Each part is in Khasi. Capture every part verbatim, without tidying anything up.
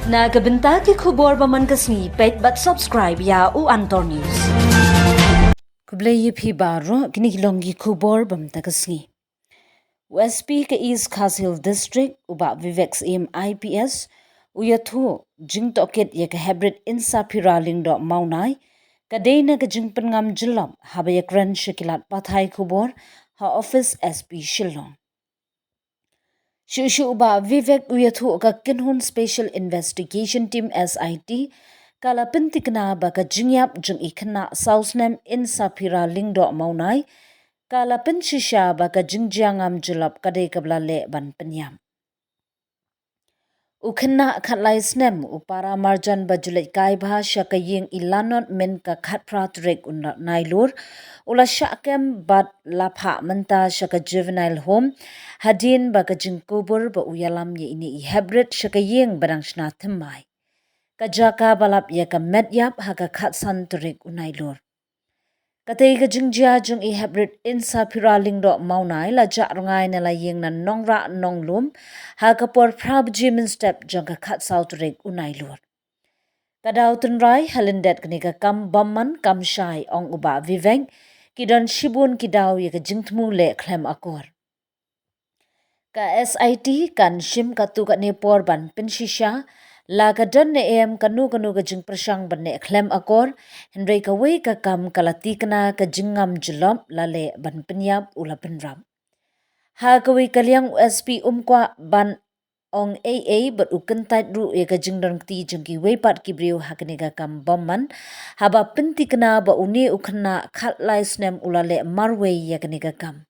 Na ka bynta ki khubor ba man ka sngi, peit bad subscribe ïa u Antor News. Khublei ïa phi baroh, kine ki long ki khubor ba man ka sngi. U S P ka East Khasi Hills District, u Bah Vivek Syiem I P S, u ïathuh jingtohkit ïa ka hybrid Insaphira Lyngdoh Mawnai, ka dei na ka jingpynngam jyllop haba ïakren sha ki lad pathai khubor ha office S P Shillong. Shuh shuh u Bah Vivek u ïathuh ka kynhun Special Investigation Team, S I T, ka la pynthikna ba ka jingïap jong i khynnah saw snem Insaphira Lyngdoh Mawnai, ka la pynshisha ba ka jingjia ngam jyllop ka dei kaba la leh ban pynïap. U khynnah khatlai snem, u para marjan ba ju leit kai bha sha ka ïing i Lanot mynta ka khatphra tarik u Nailur, u la shah kem bad la phah mynta sha ka juvenile home, hadien ba ka jingkubur ba u ïalam ïa ine i hybrid sha ka ïing ba dang shna thymmai. Ka jaka ba lap ïa ka met ïap ha ka khatsan tarik u Nailur. Katei ka jingjia jong i hybrid Insaphira Lyngdoh Mawnai la jah rngai na la ïing na Nongrah Nonglum ha ka por phra baje mynstep jong ka khatsaw tarik u Nailur. Ka daw tynrai ha lyndet kane ka kam bymman kam shai, ong u Bah Vivek, ki don shibun ki daw ïa ka jingthmu leh khlem akor. Ka S I T kan shim katto katne por ban pynshisha la ka don ne em kano kano ka jingpyrshang ban leh khlem akor, hynrei kawei ka kam ka la thikna ka jingngam jyllop la leh ban pynïap, u la pynrap. Ha kawei ka liang u S P um kwah ban ong ei ei bad u kyntait ruh ïa ka jingdon kti jong kiwei pat ki briew ha kane ka kam bymman, haba pynthikna ba une u khynnah khatlai snem u la leh marwei ïa kane ka kam.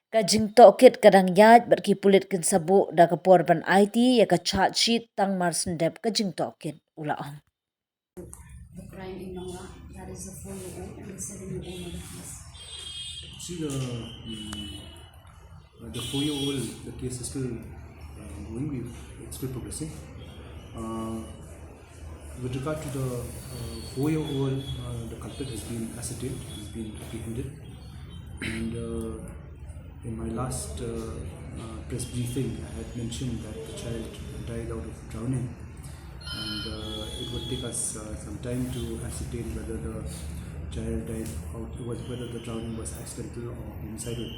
Ka jingtohkit ka dang ïaid bad ki pulit kin sa buh da ka por ban aiti ïa ka charge sheet tang mar shen dep ka jingtohkit, u la ong. The crime in Nongrah, that is the four-year-old and the seven-year-old mother case. See the, mm, uh, the four-year-old, the case is still, uh, going. We've, it's still progressing. Uh, with regard to the, uh, four-year-old, uh, the culprit has been ascertained, has been apprehended. And, uh, in my last, uh, uh, press briefing, I had mentioned that the child died out of drowning. And, uh, it would take us, uh, some time to ascertain whether the child died out, whether the drowning was accidental or homicidal.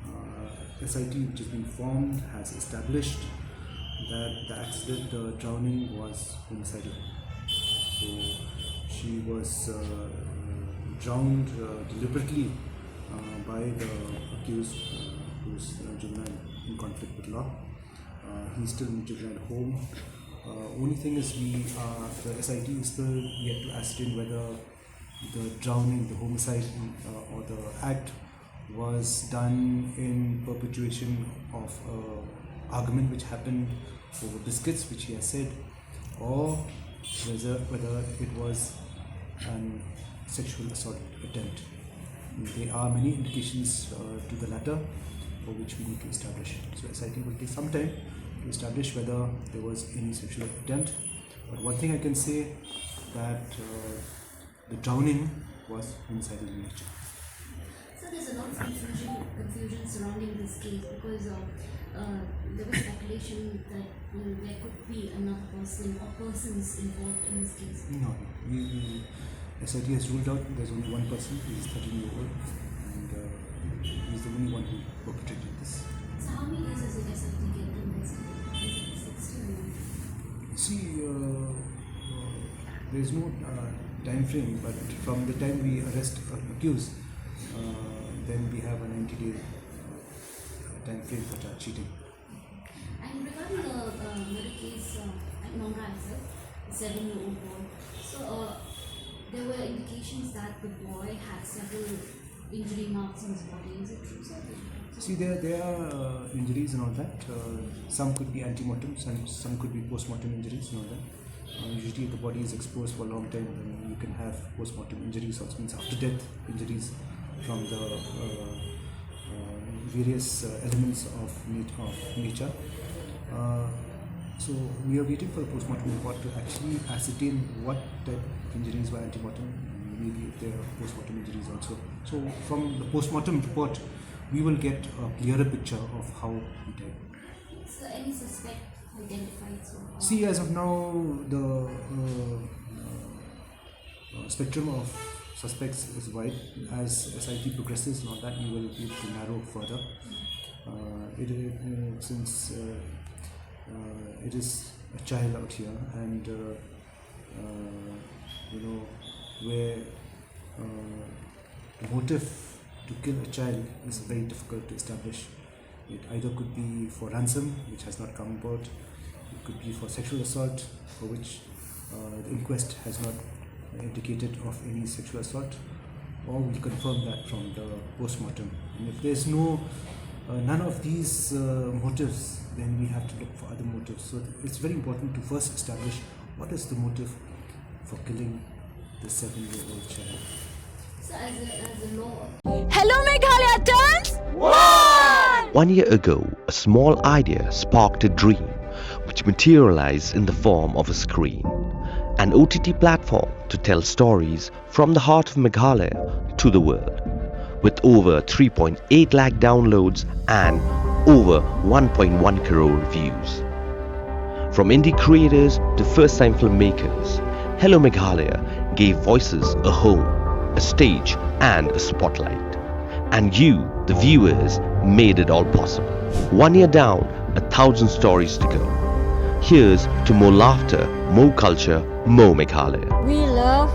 Uh, S I T, which has been formed, has established that the accident, the drowning, was homicidal. So she was, uh, drowned, uh, deliberately, uh, by the accused, uh, who's, uh, juvenile in conflict with law. Uh, he's still in juvenile home. Uh, only thing is, we, uh, the S I T is still yet to ascertain whether the drowning, the homicide, uh, or the act was done in perpetuation of a argument which happened over biscuits, which he has said, or whether, whether it was an sexual assault attempt. There are many indications, uh, to the latter, for which we need to establish. So S I T will take some time to establish whether there was any sexual attempt. But one thing I can say, that, uh, the drowning was homicidal in nature. So there's a lot of confusion, confusion surrounding this case because, uh, uh, there was speculation that, you know, there could be another person or persons involved in this case. No, no. We, we, S I T has ruled out there's only one person. He's thirteen year old, and, uh, he's the only one who perpetrated this. So how many years does the S I T get to investigate? Is it sixty or ninety? See, uh, uh, there's no, uh, time frame, but from the time we arrest an accused, uh, then we have a ninety day, uh, time frame for charge sheeting. And regarding the, uh, murder case, uh, at Nongrah itself, the seven-year-old boy, so, uh, there were indications that the boy had several injury marks on his body. Is it true, sir? See, there, there are, uh, injuries and all that. Uh, some could be antemortem, some, some could be postmortem injuries and all that. Uh, usually, if the body is exposed for a long time, then you can have postmortem injuries, also means after death injuries from the, uh, uh, various, uh, elements of nat-, of nature. Uh, so we are waiting for the postmortem report to actually ascertain what type of injuries were antemortem. Maybe if there are postmortem injuries also. So from the postmortem report, we will get a clearer picture of how he died. So any suspect See, as of now, the uh, uh, uh, spectrum of suspects is wide. As S I T progresses and all that, you will be able to narrow further. Uh, it, it, uh, since uh, uh, it is a child out here, and uh, uh, you know, where uh, the motive to kill a child is very difficult to establish. It either could be for ransom, which has not come about. It could be for sexual assault, for which uh, the inquest has not indicated of any sexual assault, or we'll confirm that from the post-mortem. And if there's no, uh, none of these uh, motives, then we have to look for other motives. So it's very important to first establish what is the motive for killing the seven-year-old child. Hello Meghalaya turns one! One year ago, a small idea sparked a dream which materialized in the form of a screen, an O T T platform to tell stories from the heart of Meghalaya to the world, with over three point eight lakh downloads and over one point one crore views. From indie creators to first time filmmakers, Hello Meghalaya gave voices a home, a stage, and a spotlight. And you, the viewers, made it all possible. One year down, a thousand stories to go. Here's to more laughter, more culture, more Meghalaya. We love